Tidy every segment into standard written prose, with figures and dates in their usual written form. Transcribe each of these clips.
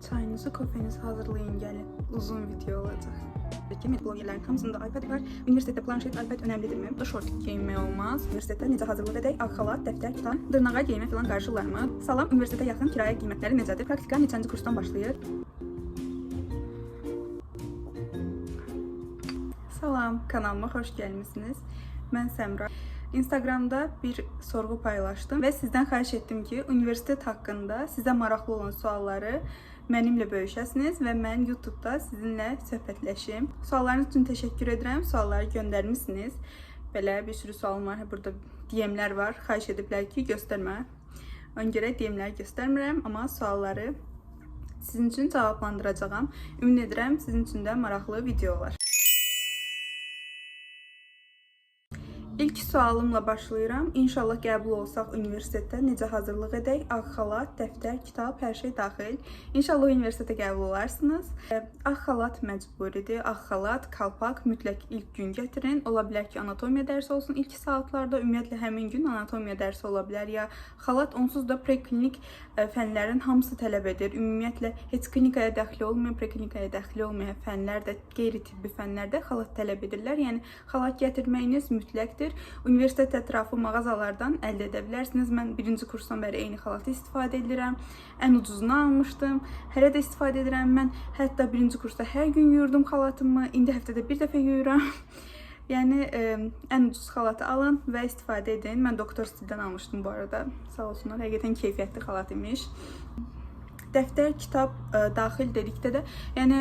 Çayınızı, kofenizi hazırlayın, gəlin. Uzun video olacaq. Ki, blogerlərin hamısında iPad var. Universitetdə planşet, iPad önəmlidirmi? Bu şort geyinmək olmaz. Universitetdə necə hazırlıq edək? Ağ xalat, dəftər, kitab, dırnağa geyimə falan qarışırlarmı? Salam, universitetə yaxın kirayə qiymətləri necədir? Praktika neçənci kursdan başlayır? Salam, kanalıma xoş gəlmisiniz. Mən Səmra. Instagramda bir sorğu paylaşdım və sizdən xahiş etdim ki, universitet haqqında sizə maraqlı olan sualları mənimlə bölüşəsiniz və mən YouTube-da sizinlə söhbətləşim. Suallarınız üçün təşəkkür edirəm. Sualları göndərmisiniz. Belə bir sürü sualım var. Burada DM-lər var. Xahiş ediblər ki, göstərmə. Ona görə DM-ləri göstərmirəm, amma sualları sizin üçün cavablandıracağam. Ümid edirəm sizin üçün də maraqlı video olar. İlk sualımla başlayıram. İnşallah qəbul olsaq universitetdə necə hazırlıq edək? Ağ xalat, dəftər, kitab, hər şey daxil. İnşallah universitetə qəbul olarsınız. Ağ xalat məcburidir. Ağ xalat, kalpak mütləq ilk gün gətirin. Ola bilər ki, anatomiya dərsi olsun ilk saatlarda. Ümumiyyətlə həmin gün anatomiya dərsi ola bilər ya xalat onsuz da preklinik fənlərin hamısı tələb edir. Ümumiyyətlə heç klinikaya dəxli olmayan, preklinikaya dəxli olmayan fənlər də, qeyri-tibbi fənlər də xalat tələb edirlər. Yəni xalat gətirməyiniz mütləqdir. Universitet ətrafı mağazalardan əldə edə bilərsiniz. Mən birinci kursdan bəri eyni xalatı istifadə edirəm. Ən ucuzunu almışdım. Hələ də istifadə edirəm. Mən hətta birinci kursda hər gün yuyurdum xalatımı. İndi həftədə bir dəfə yuyuram. Yəni ən ucuz xalatı alın və istifadə edin. Mən Doktor Stildən almışdım bu arada. Sağ olsunlar, həqiqətən keyfiyyətli xalat imiş. Dəftər, kitab daxil dedikdə də, yəni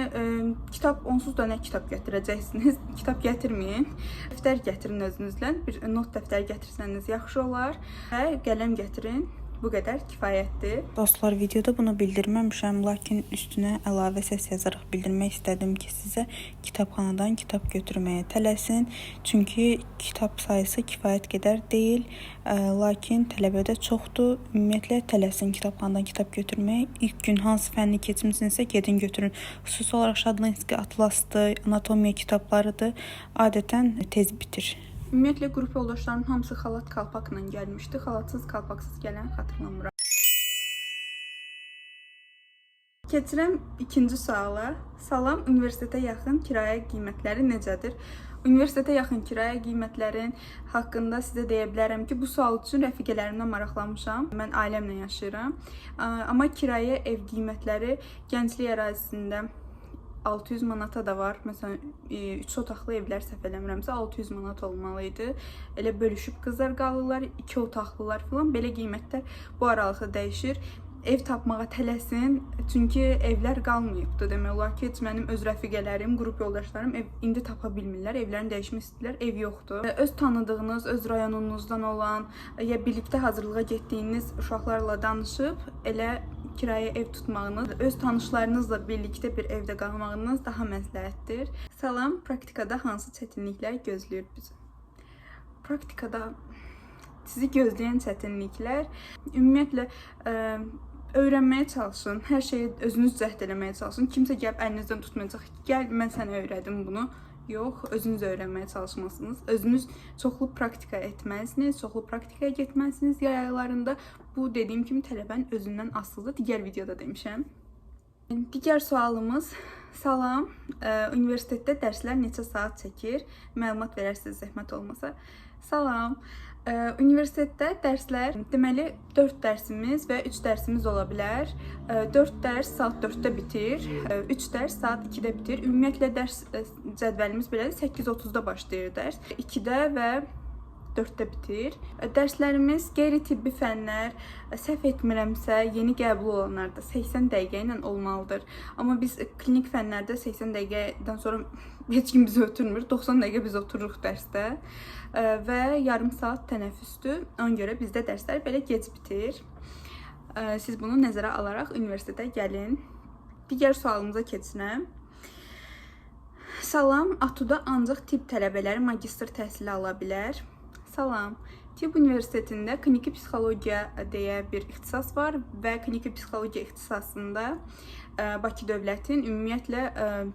kitab onsuz da nə kitab gətirəcəksiniz? Kitab gətirməyin. Dəftər gətirin özünüzlə. Bir not dəftəri gətirsəniz yaxşı olar və qələm gətirin. Bu qədər kifayətdir. Dostlar, videoda bunu bildirməmişəm, lakin üstünə əlavə səs yazaraq bildirmək istədim ki, sizə kitabxanadan kitab götürməyə tələsin. Çünki kitab sayısı kifayət qədər deyil, lakin tələbə də çoxdur. Ümumiyyətlə tələsin kitabxanadan kitab götürməyə. İlk gün hansı fənni keçmisinizsə, gedin götürün. Xüsusi olaraq Şadlanski atlasdır, anatomiya kitablarıdır. Adətən tez bitir. Ümumiyyətlə qrup yoldaşlarımın hamısı xalat kalpakla gəlmişdi. Xalatsız, kalpaksız gələn xatırlamıram. Keçirəm ikinci suala. Salam, universitetə yaxın kirayə qiymətləri necədir? Universitetə yaxın kirayə qiymətlərin haqqında sizə deyə bilərəm ki, bu sual üçün rəfiqələrimdən maraqlanmışam. Mən ailəmlə yaşayıram. Amma kirayə ev qiymətləri Gənclik ərazisində 600 manata da var. Məsələn, 3 otaqlı evlər səhv eləmirəmsə 600 manat olmalı idi. Elə bölüşüb qızlar qalırlar, 2 otaqlılar falan. Belə qiymətlər bu aralıqda dəyişir. Ev tapmağa tələsin, çünki evlər qalmayıbdı. Demək olar ki, heç mənim öz rəfiqələrim, qrup yoldaşlarım ev indi tapa bilmirlər. Evlərini dəyişmək istəyirlər, ev yoxdur. Öz tanıdığınız, öz rayonunuzdan olan ya birlikdə hazırlığa getdiyiniz uşaqlarla danışıb elə kirayə ev tutmağınız, öz tanışlarınızla birlikdə bir evdə qalmağınız daha məsləhətdir. Salam, praktikada hansı çətinliklər gözləyir bizi? Praktikada sizi gözləyən çətinliklər ümumiyyətlə öyrənməyə çalışın. Hər şeyi özünüz cəhd eləməyə çalışın. Kimsə gəlib əlinizdən tutmayacaq ki, gəl mən sənə öyrədim bunu. Yox, özünüz öyrənməyə çalışmalısınız. Özünüz çoxlu praktika etməlisiniz, çoxlu praktikaya getməlisiniz yay aylarında. Bu dediyim kimi tələbənin özündən asılıdır. Digər videoda demişəm. Digər sualımız, salam, universitetdə dərslər neçə saat çəkir? Məlumat verərsiniz zəhmət olmasa. Salam. Universitetdə dərslər, deməli 4 dərsimiz və 3 dərsimiz ola bilər. 4 dərs saat 4-də bitir, 3 dərs saat 2-də bitir. Ümumiyyətlə dərs cədvəlimiz belədir. 8:30-da başlayır dərs. 2-də və 4-də bitir. Dərslərimiz qeyri-tibbi fənlər, səhv etmirəmsə, yeni qəbul olanlarda 80 dəqiqə ilə olmalıdır. Amma biz klinik fənlərdə 80 dəqiqədən sonra heç kim bizi ötürmür. 90 dəqiqə biz otururuq dərsdə və yarım saat tənəffüsdür. Ona görə bizdə dərslər belə gec bitir. Siz bunu nəzərə alaraq universitetə gəlin. Digər sualımıza keçirəm. Salam, ATU-da ancaq tibb tələbələri magistr təhsili ala bilər. Salam. Tibb Universitetində kliniki psixologiya deyə bir ixtisas var və kliniki psixologiya ixtisasında Bakı Dövlətin, ümumiyyətlə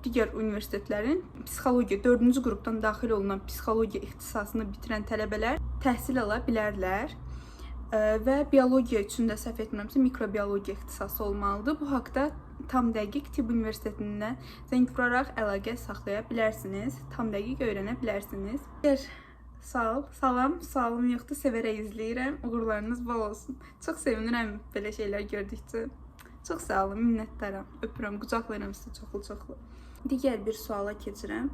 digər universitetlərin psixologiya 4-cü qrupdan daxil olunan psixologiya ixtisasını bitirən tələbələr təhsil ala bilərlər. Və biologiya üçün də səhv etmirəmsə mikrobiologiya ixtisası olmalıdır. Bu haqda tam dəqiq Tibb Universitetindən zəng vuraraq əlaqə saxlaya bilərsiniz. Tam dəqiq öyrənə bilərsiniz. Digər sual, salam, sualım yoxdur, sevərək izləyirəm. Uğurlarınız bol olsun. Çox sevinirəm belə şeylər gördükcə. Çox sağ olun, minnətdaram. Öpürəm, qucaqlayıram sizi çoxlu-çoxlu. Digər bir suala keçirəm.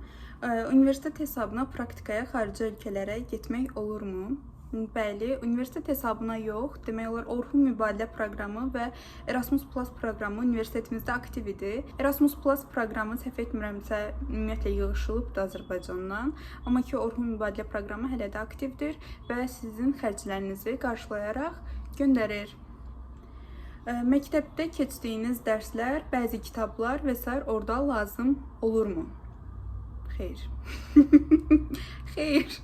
Universitet hesabına praktikaya xarici ölkələrə getmək olurmu? Bəli, universitet hesabına yox, demək olar Orxun mübadilə proqramı və Erasmus Plus proqramı universitetimizdə aktiv idi. Erasmus Plus proqramı səhv etmirəmsə ümumiyyətlə yığışılıbdı Azərbaycandan, amma ki Orxun mübadilə proqramı hələ də aktivdir və sizin xərclərinizi qarşılayaraq göndərir. Məktəbdə keçdiyiniz dərslər, bəzi kitablar və sair orada lazım olurmu? Xeyr. Xeyr.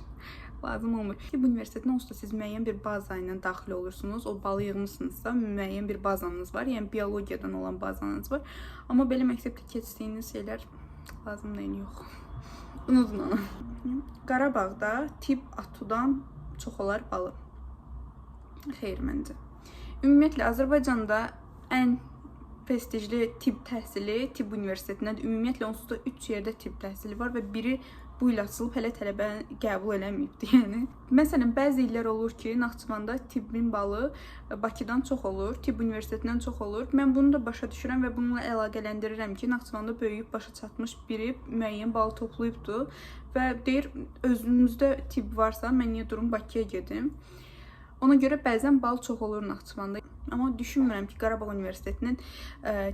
Lazım olmur. Ki bu universitetin onsuz da siz müəyyən bir baza ilə daxil olursunuz. O balı yığmısınızsa müəyyən bir bazanız var. Yəni biologiyadan olan bazanız var. Amma belə məktəbdə keçdiyiniz şeylər lazım deyil, yox. Unudun onu. Qarabağda tibb ATU-dan çox olar balı. Xeyr məncə. Ümumiyyətlə Azərbaycanda ən prestijli tibb təhsili tibb universitetindədir. Ümumiyyətlə onsuz da 3 yerdə tibb təhsili var və biri bu il açılıb, hələ tələbə qəbul eləməyibdi, yəni. Məsələn, bəzi illər olur ki, Naxçıvanda tibbin balı Bakıdan çox olur, tibb universitetindən çox olur. Mən bunu da başa düşürəm və bununla əlaqələndirirəm ki, Naxçıvanda böyüyüb başa çatmış biri müəyyən bal toplayıbdı və deyir, özümüzdə tibb varsa, mən niyə durum Bakıya gedim? Ona görə bəzən bal çox olur Naxçıvanda. Amma düşünmürəm ki, Qarabağ Universitetinin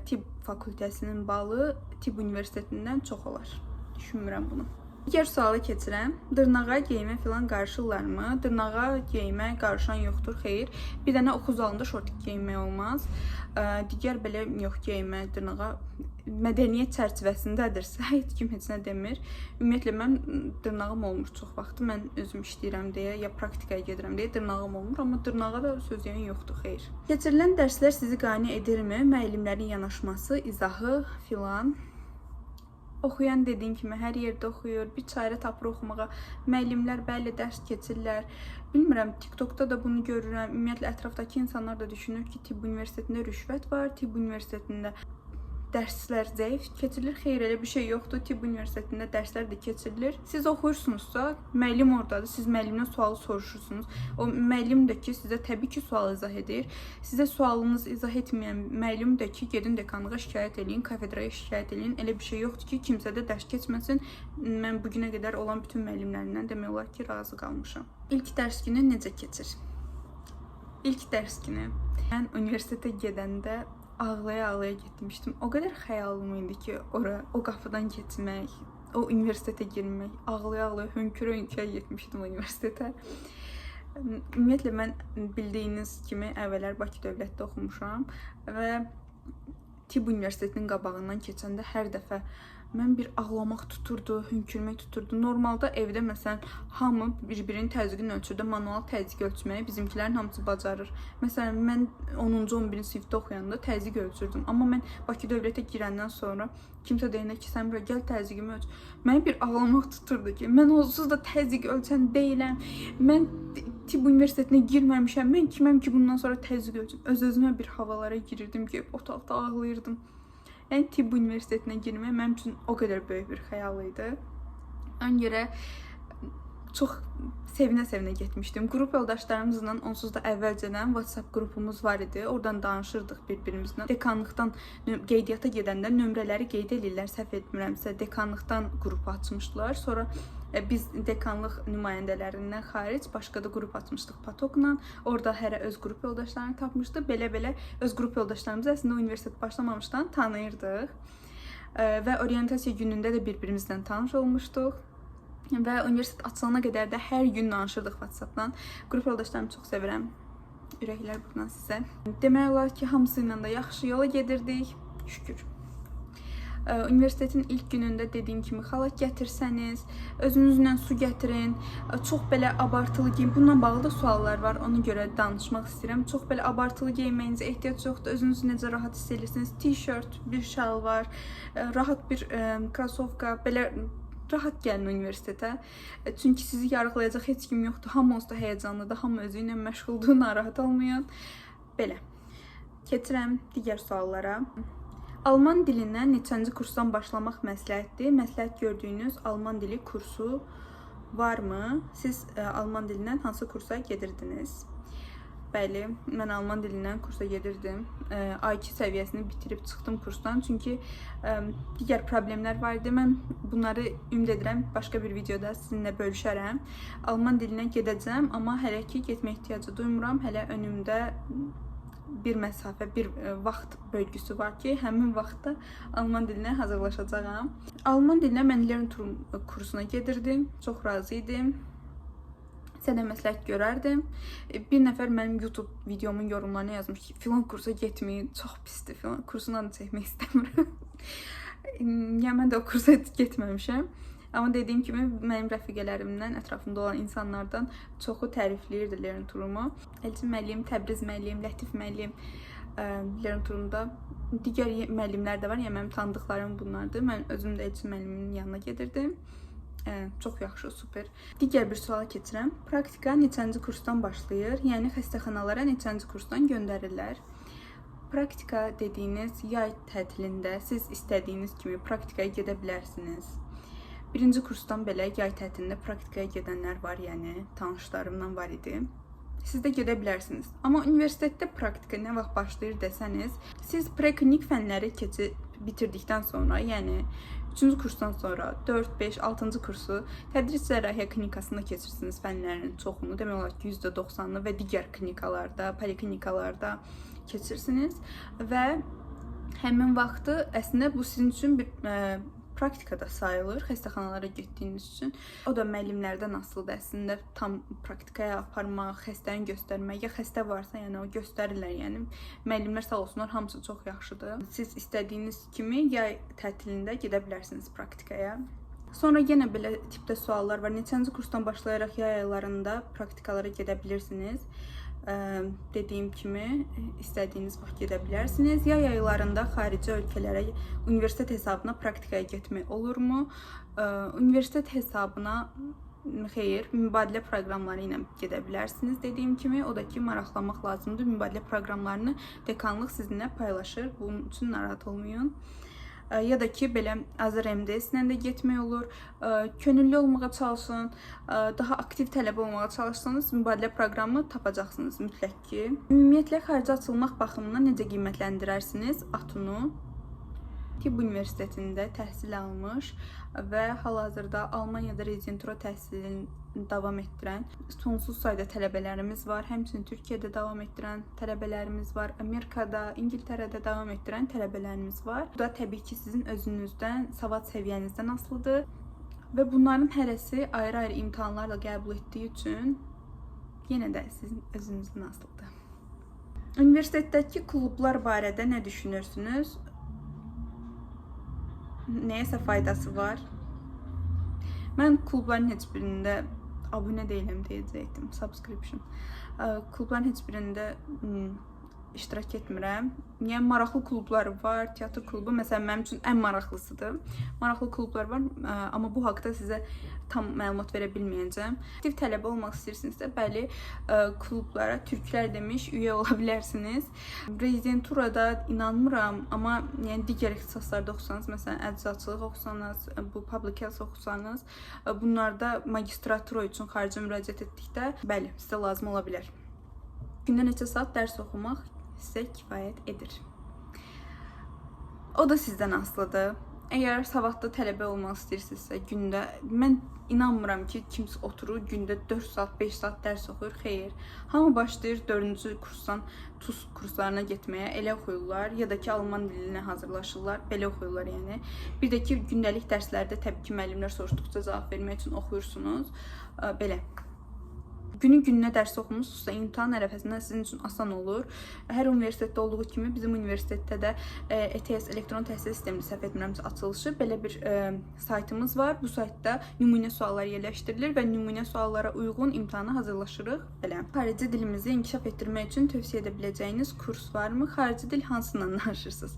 tibb fakültəsinin balı tibb universitetindən çox olar. Düşünmürəm bunu. Digər suala keçirəm. Dırnağa, geyimə filan qarışırlarmı? Dırnağa, geyimə qarışan yoxdur, xeyr. Bir dənə oxu zalında şortik geyinmək olmaz. Digər belə yox, geyimə, dırnağa mədəniyyət çərçivəsindədirsə, heç kim heç nə demir. Ümumiyyətlə mən dırnağım olmur çox vaxtı. Mən özüm işləyirəm deyə ya praktikaya gedirəm deyə dırnağım olmur, amma dırnağa da söz deyən yoxdur, xeyr. Keçirilən dərslər sizi qane edirmi? Müəllimlərin yanaşması, izahı filan. Oxuyan dediyim kimi hər yerdə oxuyur, bir çarə tapır oxumağa. Müəllimlər bəli dərs keçirlər. Bilmirəm, TikTokda da bunu görürəm. Ümumiyyətlə ətrafdakı insanlar da düşünür ki, tibb universitetində rüşvət var, tibb universitetində dərslər zəif keçirilir. Xeyr, elə bir şey yoxdur. Tibb universitetində dərslər də keçirilir. Siz oxuyursunuzsa, müəllim ordadır. Siz müəllimdən sualı soruşursunuz. O müəllim də ki, sizə təbii ki, sual izah edir. Sizə sualınızı izah etməyən müəllim də ki, gedin dekanlığa şikayət eləyin, kafedraya şikayət eləyin. Elə bir şey yoxdur ki, kimsə də dərs keçməsin. Mən bu günə qədər olan bütün müəllimlərimdən demək olar ki, razı qalmışam. İlk dərs günü necə keçir? İlk dərs günü mən universitetə gedəndə ağlaya-ağlaya getmişdim. O qədər xəyalım idi ki, ora, o qapıdan keçmək, o universitetə girmək. Ağlaya-ağlaya, hönkürə-hönkürə getmişdim universitetə. Ümumiyyətlə mən bildiyiniz kimi əvvəllər Bakı Dövlətdə oxumuşam və tibb universitetinin qabağından keçəndə hər dəfə mən bir ağlamaq tuturdu, hönkürmək tuturdu. Normalda evdə məsələn hamı bir-birinin təzyiqini ölçürdü, manual təzyiq ölçməyi bizimkilərin hamısı bacarır. Məsələn mən 10-cu, 11-ci sinifdə oxuyanda təzyiq ölçürdüm. Amma mən Bakı Dövlətə girəndən sonra kimsə deyəndə ki, sən bura gəl təzyiqimi ölç. Məni bir ağlamaq tuturdu ki, mən onsuz da təzyiq ölçən deyiləm. Mən tibb universitetinə girməmişəm. Mən kiməm ki, bundan sonra təzyiq ölçüm. Öz-özümə bir havalara girirdim ki, otaqda ağlayırdım. Yəni tibb universitetinə girmək mənim üçün o qədər böyük bir xəyal idi. Ona görə çox sevinə-sevinə getmişdim. Qrup yoldaşlarımızla onsuz da əvvəlcədən WhatsApp qrupumuz var idi. Oradan danışırdıq bir-birimizlə. Dekanlıqdan qeydiyyata gedəndə nömrələri qeyd eləyirlər. Səhv etmirəmsə, dekanlıqdan qrup açmışdılar. Sonra biz dekanlıq nümayəndələrindən xaric başqa da qrup açmışdıq Patokla. Orada hərə öz qrup yoldaşlarını tapmışdı. Belə-belə öz qrup yoldaşlarımızı əslində universitet başlamamışdan tanıyırdıq. Və orientasiya günündə də bir-birimizlə tanış olmuşduq. Və universitet açılana qədər də hər gün danışırdıq WhatsApp-dan. Qrup yoldaşlarımı çox sevirəm. Ürəklər buradan sizə. Demək olar ki, hamısı ilə də yaxşı yola gedirdik. Şükür. Universitetin ilk günündə dediyim kimi xalat gətirsəniz, özünüzlə su gətirin. Çox belə abartılı geyim. Bununla bağlı da suallar var. Ona görə danışmaq istəyirəm. Çox belə abartılı geyinməyinizə ehtiyac yoxdur. Özünüzü necə rahat hiss edirsiniz? T-shirt, bir şalvar, rahat bir krasovka, belə Rahat gəlin universitetə. Çünki sizi yargılayacaq heç kim yoxdur. Hamı onsuz da həyəcanlıdır, hamı özü ilə məşğuldur, narahat olmayın. Belə. Keçirəm digər suallara. Alman dilindən neçənci kursdan başlamaq məsləhətdir? Məsləhət gördüyünüz alman dili kursu varmı? Siz alman dilindən hansı kursa gedirdiniz? Bəli, mən alman dilindən kursa gedirdim. A2 səviyyəsini bitirib çıxdım kursdan, çünki digər problemlər var idi. Mən bunları ümid edirəm başqa bir videoda sizinlə bölüşərəm. Alman dilinə gedəcəm, amma hələ ki getmək ehtiyacı duymuram. Hələ önümdə bir məsafə, bir vaxt bölgüsü var ki, həmin vaxtda alman dilinə hazırlaşacağam. Alman dilinə mən Lernturm kursuna gedirdim. Çox razı idim. Sizə də məsləhət görərdim. Bir nəfər mənim YouTube videomun yorumlarına yazmış ki, filan kursa getməyin, çox pisdir filan. Kursun adını çəkmək istəmirəm. Yəni mən də o kursa getməmişəm. Amma dediyim kimi mənim rəfiqələrimdən, ətrafımda olan insanlardan çoxu tərifləyirdi Lernturmu. Elçin müəllim, Təbriz müəllim, Lətif müəllim Lernturmda digər müəllimlər də var. Yəni mənim tanıdıqlarım bunlardır. Mən özüm də Elçin müəllimin yanına gedirdim. Çox yaxşı, super. Digər bir suala keçirəm. Praktika neçənci kursdan başlayır? Yəni xəstəxanalara neçənci kursdan göndərirlər? Praktika dediyiniz yay tətilində siz istədiyiniz kimi praktikaya gedə bilərsiniz. Birinci kursdan belə yay tətilində praktikaya gedənlər var, yəni tanışlarımdan var idi. Siz də gedə bilərsiniz. Amma universitetdə praktika nə vaxt başlayır desəniz, siz preklinik fənləri keçib bitirdikdən sonra, yəni 3-cü kursdan sonra 4, 5, 6-cı kursu tədris cərrahiyyə klinikasında keçirsiniz fənlərinin çoxunu, demək olar ki, %90-ını və digər klinikalarda, poliklinikalarda keçirsiniz və həmin vaxtı əslində bu sizin üçün bir praktika da sayılır xəstəxanalara getdiyiniz üçün. O da müəllimlərdən asılıdır əslində tam praktikaya aparmaq, xəstəni göstərmək. Ya xəstə varsa, yəni o göstərirlər, yəni müəllimlər sağ olsunlar, hamısı çox yaxşıdır. Siz istədiyiniz kimi yay tətilində gedə bilərsiniz praktikaya. Sonra yenə belə tipdə suallar var. Neçənci kursdan başlayaraq yay aylarında praktikalara gedə bilirsiniz? Dediyim kimi istədiyiniz vaxt gedə bilərsiniz. Yay aylarında xarici ölkələrə universitet hesabına praktikaya getmək olurmu? Universitet hesabına xeyr, mübadilə proqramları ilə gedə bilərsiniz. Dediyim kimi, o da ki maraqlanmaq lazımdır. Mübadilə proqramlarını dekanlıq sizinlə paylaşır. Bunun üçün narahat olmayın. Ya da ki, belə Azər MDS-ilə də getmək olur. Könüllü olmağa çalışın, daha aktiv tələbə olmağa çalışsanız mübadilə proqramı tapacaqsınız mütləq ki. Ümumiyyətlə xaricə açılmaq baxımından necə qiymətləndirərsiniz ATU-nu? Tibb Universitetində təhsil almış və hal-hazırda Almaniyada rezidentura təhsilini davam etdirən sonsuz sayda tələbələrimiz var. Həmçinin Türkiyədə davam etdirən tələbələrimiz var. Amerikada, İngiltərədə davam etdirən tələbələrimiz var. Bu da təbii ki, sizin özünüzdən, savad səviyyənizdən asılıdır. Və bunların hərəsi ayrı-ayrı imtahanlarla qəbul etdiyi üçün yenə də sizin özünüzdən asılıdır. Universitetdəki klublar barədə nə düşünürsünüz? Nəyəsə faydası var? Mən klubların heç birində abunə deyiləm deyəcəkdim. Subscription. Klubların heç birində iştirak etmirəm. Yəni maraqlı klublar var. Teatr klubu məsələn mənim üçün ən maraqlısıdır. Maraqlı klublar var, amma bu haqda sizə tam məlumat verə bilməyəcəm. Aktiv tələbə olmaq istəyirsinizsə, bəli, klublara türklər demiş üyə ola bilərsiniz. Rezidenturada inanmıram, amma yəni digər ixtisaslarda oxusanız, məsələn, əczaçılıq oxusanız, bu public health oxusanız, bunlarda magistratura üçün xaricə müraciət etdikdə, bəli, sizə lazım ola bilər. Gündə neçə saat dərs oxumaq sizə kifayət edir? O da sizdən asılıdır. Əgər savadlı tələbə olmaq istəyirsinizsə, gündə mən inanmıram ki, kimsə oturur gündə 4 saat, 5 saat dərs oxuyur. Xeyr. Hamı başlayır 4-cü kursdan TUS kurslarına getməyə, elə oxuyurlar ya da ki, alman dilinə hazırlaşırlar, belə oxuyurlar yəni. Bir də ki, gündəlik dərslərdə təbii ki, müəllimlər soruşduqca cavab vermək üçün oxuyursunuz. Belə. Günü gününə dərs oxumusunuzsa, imtahan ərəfəsində sizin üçün asan olur. Hər universitetdə olduğu kimi bizim universitetdə də ETS elektron təhsil sistemi, səhv etmirəmsə açılışı belə bir saytımız var. Bu saytda nümunə suallar yerləşdirilir və nümunə suallara uyğun imtahana hazırlaşırıq. Belə. Xarici dilimizi inkişaf etdirmək üçün tövsiyə edə biləcəyiniz kurs varmı? Xarici dil hansından danışırsınız?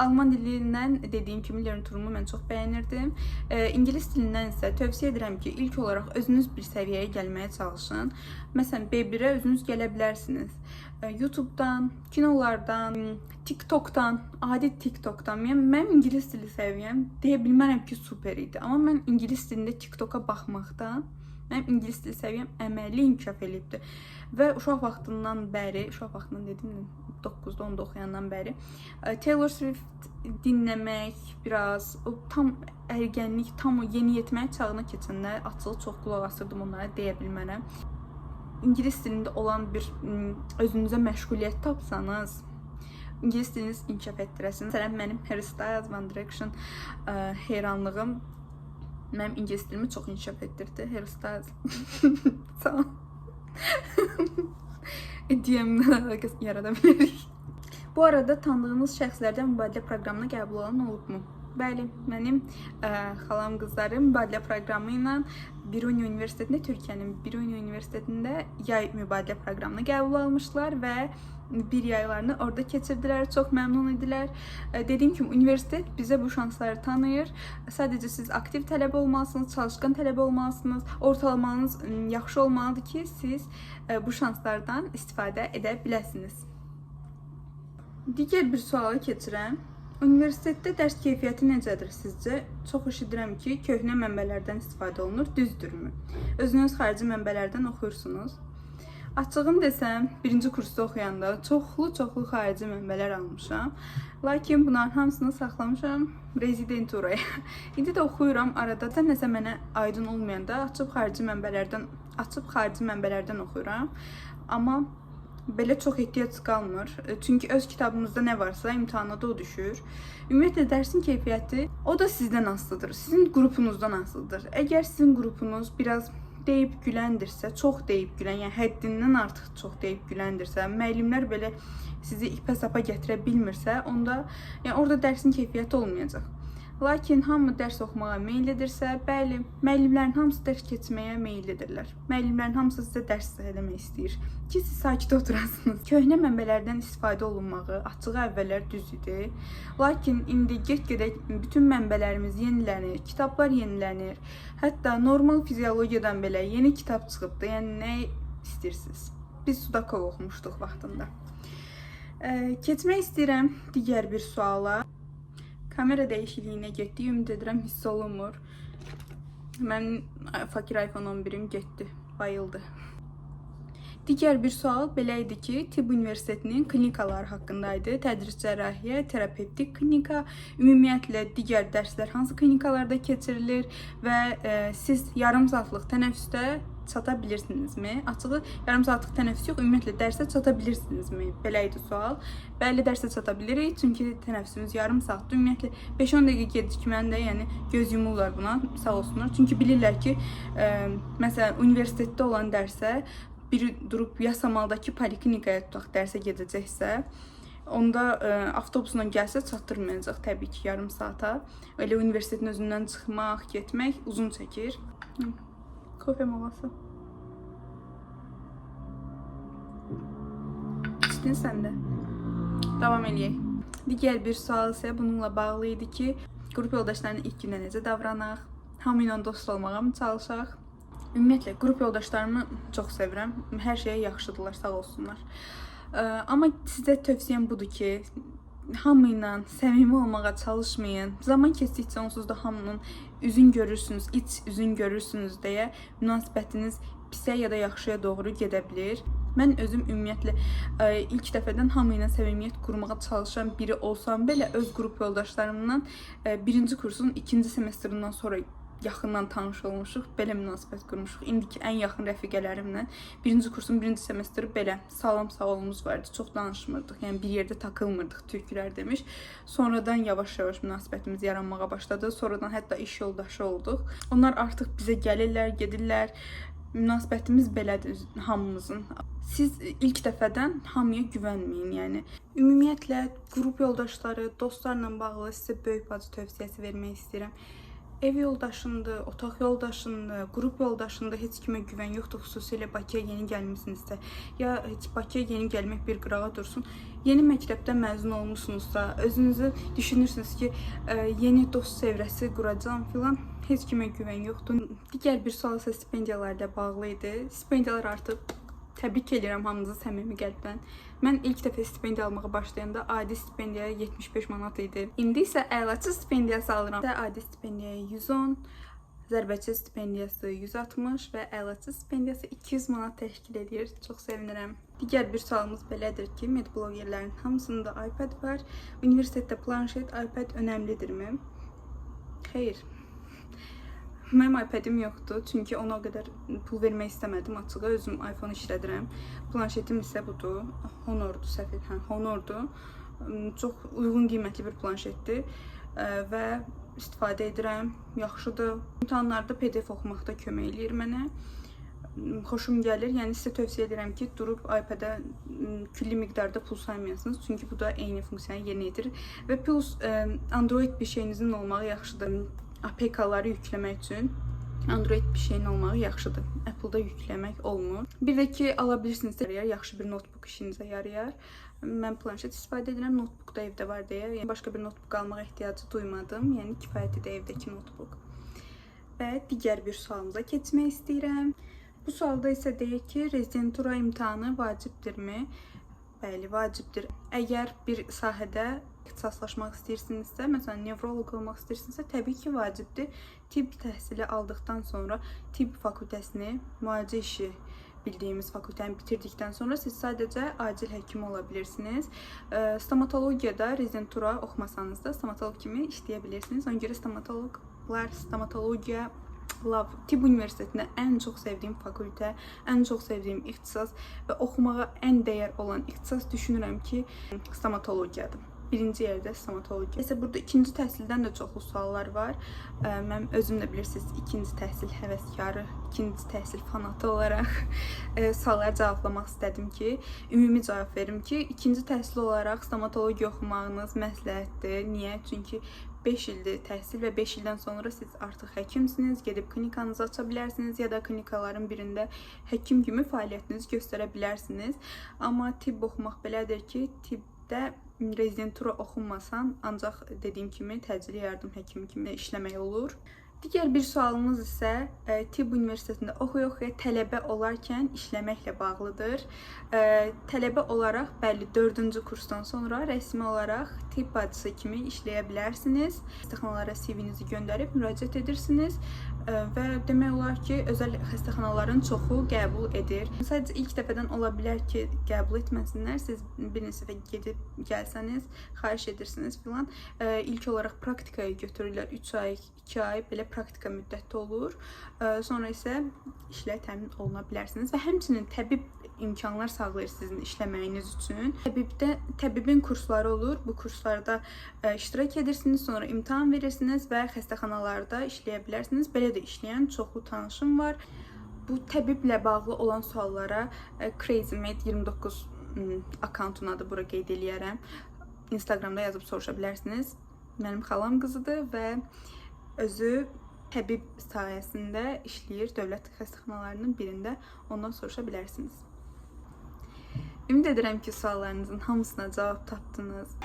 Alman dilindən dediyim kimi Learn Turumu mən çox bəyənirdim. İngilis dilindən isə tövsiyə edirəm ki, ilk olaraq özünüz bir səviyyəyə gəlməyə çalışın. Məsələn, B1-ə özünüz gələ bilərsiniz. YouTube-dan, kinolardan, TikTok-dan, adi TikTok-dan. Yəni mənim ingilis dili səviyyəm deyə bilmərəm ki, super idi. Amma mən ingilis dilində TikToka baxmaqdan mənim ingilis dili səviyyəm əməlli inkişaf eləyibdi. Və uşaq vaxtından bəri, uşaq vaxtından dedim, 9-da 10-da oxuyandan bəri Taylor Swift dinləmək biraz, o tam ərgənlik, tam o yeniyetməlik çağına keçəndə açığı çox qulaq asırdım onlara deyə bilmərəm. İngilis dilində olan bir özünüzə məşğuliyyət tapsanız, ingilis diliniz inkişaf etdirəsiniz. Məsələn, mənim Harry Styles, One Direction heyranlığım mənim ingilis dilimi çox inkişaf etdirdi. Harry Styles. Sağ ol. DM-dən əlaqə yarada bilərik. Bu arada tanıdığınız şəxslərdən mübadilə proqramına qəbul olan olubmu? Bəli, mənim xalam qızları mübadilə proqramı ilə Biruni Universitetində, Türkiyənin Biruni Universitetində yay mübadilə proqramına qəbul almışlar və bir yaylarını orada keçirdilər. Çox məmnun idilər. Dediyim kimi universitet bizə bu şansları tanıyır. Sadəcə siz aktiv tələbə olmalısınız, çalışqan tələbə olmalısınız, ortalamanız yaxşı olmalıdır ki, siz bu şanslardan istifadə edə biləsiniz. Digər bir suala keçirəm. Universitetdə dərs keyfiyyəti necədir sizcə? Çox eşidirəm ki, köhnə mənbələrdən istifadə olunur, düzdürmü? Özünüz xarici mənbələrdən oxuyursunuz. Açığını desəm, birinci kursda oxuyanda çoxlu xarici mənbələr almışam. Lakin bunların hamısını saxlamışam rezidenturaya. İndi də oxuyuram, arada da nəsə mənə aydın olmayanda açıb xarici mənbələrdən oxuyuram. Amma belə çox ehtiyac qalmır. Çünki öz kitabımızda nə varsa imtahana da o düşür. Ümumiyyətlə dərsin keyfiyyəti o da sizdən asılıdır. Sizin qrupunuzdan asılıdır. Əgər sizin qrupunuz biraz deyib güləndirsə, çox deyib gülən, yəni həddindən artıq çox deyib güləndirsə, müəllimlər belə sizi ipə sapa gətirə bilmirsə, onda yəni orada dərsin keyfiyyəti olmayacaq. Lakin hamı dərs oxumağa meyillidirsə, bəli, müəllimlərin hamısı dərs keçməyə meyillidirlər. Müəllimlərin hamısı sizə dərs izah eləmək istəyir ki, siz sakit oturasınız. Köhnə mənbələrdən istifadə olunmağı açığı əvvəllər düz idi. Lakin indi get-gedə bütün mənbələrimiz yenilənir, kitablar yenilənir. Hətta normal fiziologiyadan belə yeni kitab çıxıbdı. Yəni nə istəyirsiniz? Biz Sudakov oxumuşduq vaxtında. Keçmək istəyirəm digər bir suala. Kamera dəyişikliyinə getdi. Ümid edirəm hiss olunmur. Mənim fakir iPhone 11-im getdi, bayıldı. Digər bir sual belə idi ki, Tibb Universitetinin klinikaları haqqında idi. Tədris cərrahiyyə, terapevtik klinika, ümumiyyətlə digər dərslər hansı klinikalarda keçirilir və siz yarım saatlıq tənəffüsdə çata bilirsinizmi? Açığı yarım saatlıq tənəffüs yox, ümumiyyətlə dərsə çata bilirsinizmi? Belə idi sual. Bəli, dərsə çata bilirik, çünki tənəffüsümüz yarım saatdır. Ümumiyyətlə 5-10 dəqiqə gecikməni də, yəni göz yumurlar buna, sağ olsunlar. Çünki bilirlər ki, məsələn, universitetdə olan dərsə biri durub Yasamaldakı poliklinikaya tutaq dərsə gedəcəksə, onda avtobusla gəlsə çatdırmayacaq təbii ki, yarım saata. Elə universitetin özündən çıxmaq, getmək uzun çəkir. Kofe molası. İçdin sən də. Davam eləyək. Digər bir sual isə bununla bağlı idi ki, qrup yoldaşlarının ilk gündə necə davranaq? Hamı ilə dost olmağa mı çalışaq? Ümumiyyətlə, qrup yoldaşlarımı çox sevirəm. Hər şeyə yaxşıdırlar, sağ olsunlar. Amma sizə tövsiyəm budur ki, hamı ilə səmimi olmağa çalışmayın. Zaman keçdikcə onsuz da hamının üzün görürsünüz, iç üzün görürsünüz deyə münasibətiniz pisə ya da yaxşıya doğru gedə bilir. Mən özüm ümumiyyətlə ilk dəfədən hamı ilə səmimiyyət qurmağa çalışan biri olsam belə öz qrup yoldaşlarımdan birinci kursun ikinci semestrından sonra yaxından tanış olmuşuq, belə münasibət qurmuşuq. İndiki ən yaxın rəfiqələrimlə birinci kursun birinci semestri belə salam sağolumuz var idi. Çox danışmırdıq, yəni bir yerdə takılmırdıq, türkülər demiş. Sonradan yavaş-yavaş münasibətimiz yaranmağa başladı. Sonradan hətta iş yoldaşı olduq. Onlar artıq bizə gəlirlər, gedirlər. Münasibətimiz belədir hamımızın. Siz ilk dəfədən hamıya güvənməyin, yəni. Ümumiyyətlə qrup yoldaşları, dostlarla bağlı sizə böyük bacı tövsiyəsi vermək istəyirəm. Ev yoldaşındır, otaq yoldaşındır, qrup yoldaşındır, heç kimə güvən yoxdur, xüsusilə Bakıya yeni gəlmisinizsə, ya heç Bakıya yeni gəlmək bir qırağa dursun. Yeni məktəbdən məzun olmusunuzsa, özünüzü düşünürsünüz ki, yeni dost çevrəsi quracağam filan, heç kimə güvən yoxdur. Digər bir sual isə stipendiyalarla bağlı idi. Stipendiyalar artıb. Təbrik edirəm hamınızı səmimi qəlbdən. Mən ilk dəfə stipendiya almağa başlayanda adi stipendiya 75 manat idi. İndi isə əlaçı stipendiyası alıram. Adi stipendiyaya 110, zərbəçi stipendiyası 160 və əlaçı stipendiyası 200 manat təşkil edir. Çox sevinirəm. Digər bir sualımız belədir ki, medblogerlərin hamısında iPad var. Universitetdə planşet, iPad önəmlidirmi? Xeyr. Mənim iPad-im yoxdur, çünki ona o qədər pul vermək istəmədim açığı. Özüm iPhone işlədirəm. Planşetim isə budur. Honordur, səhv hə, Honordur. Çox uyğun qiymətli bir planşetdir və istifadə edirəm. Yaxşıdır. İmtahanlarda PDF oxumaqda kömək eləyir mənə. Xoşum gəlir. Yəni sizə tövsiyə edirəm ki, durub iPad-ə külli miqdarda pul saymayasınız. Çünki bu da eyni funksiyanı yerinə yetirir. Və plus Android bir şeyinizin olmağı yaxşıdır. APK-ları yükləmək üçün Android bir şeyin olmağı yaxşıdır. Apple-da yükləmək olmur. Bir də ki, ala bilirsinizsə, yaxşı bir notebook işinizə yarayar. Mən planşet istifadə edirəm, notebook da evdə var deyə. Yəni başqa bir notebook almağa ehtiyacı duymadım. Yəni kifayət edir evdəki notebook. Və digər bir sualımıza keçmək istəyirəm. Bu sualda isə deyir ki, rezidentura imtahanı vacibdirmi? Bəli, vacibdir. Əgər bir sahədə ixtisaslaşmaq istəyirsinizsə, məsələn, nevroloq olmaq istəyirsinizsə, təbii ki, vacibdir. Tibb təhsili aldıqdan sonra tibb fakültəsini, müalicə işi bildiyimiz fakültəni bitirdikdən sonra siz sadəcə acil həkim ola bilirsiniz. Stomatologiyada rezidentura oxumasanız da stomatoloq kimi işləyə bilirsiniz. Ona görə stomatoloqlar, stomatologiya love. Tibb universitetində ən çox sevdiyim fakültə, ən çox sevdiyim ixtisas və oxumağa ən dəyər olan ixtisas düşünürəm ki, stomatologiyadır. Birinci yerdə stomatologiya. Isə burada ikinci təhsildən də çoxlu suallar var. Mən özüm də bilirsiniz, ikinci təhsil həvəskarı, ikinci təhsil fanatı olaraq sualları cavablamaq istədim ki, ümumi cavab verim ki, ikinci təhsil olaraq stomatologiya oxumağınız məsləhətdir. Niyə? Çünki 5 ildir təhsil və 5 ildən sonra siz artıq həkimsiniz, gedib klinikanızı aça bilərsiniz ya da klinikaların birində həkim kimi fəaliyyətinizi göstərə bilərsiniz. Amma tibb oxumaq belədir ki, tibbdə rezidentura oxunmasan, ancaq dediyim kimi təcili yardım həkimi kimi işləmək olur. Digər bir sualımız isə tibb universitetində oxuya-oxuya tələbə olarkən işləməklə bağlıdır. Tələbə olaraq bəli, 4-cü kursdan sonra rəsmi olaraq tibb bacısı kimi işləyə bilərsiniz. Xəstəxanalara CV-nizi göndərib müraciət edirsiniz və demək olar ki, özəl xəstəxanaların çoxu qəbul edir. Sadəcə ilk dəfədən ola bilər ki, qəbul etməsinlər. Siz bir neçə dəfə gedib gəlsəniz, xahiş edirsiniz filan. İlk olaraq praktikaya götürürlər. 3 ay, 2 ay belə praktika müddəti olur. Sonra isə işlə təmin oluna bilərsiniz və həmçinin təbib imkanlar sağlayır sizin işləməyiniz üçün. Təbibdə təbibin kursları olur. Bu kurslarda iştirak edirsiniz, sonra imtahan verirsiniz və xəstəxanalarda işləyə bilərsiniz. Belə də işləyən çoxlu tanışım var. Bu təbiblə bağlı olan suallara CrazyMed29 akkauntun adı bura qeyd eləyərəm. Instagramda yazıb soruşa bilərsiniz. Mənim xalam qızıdır və özü təbib sahəsində işləyir dövlət xəstəxanalarının birində. Ondan soruşa bilərsiniz. Ümid edirəm ki, suallarınızın hamısına cavab tapdınız.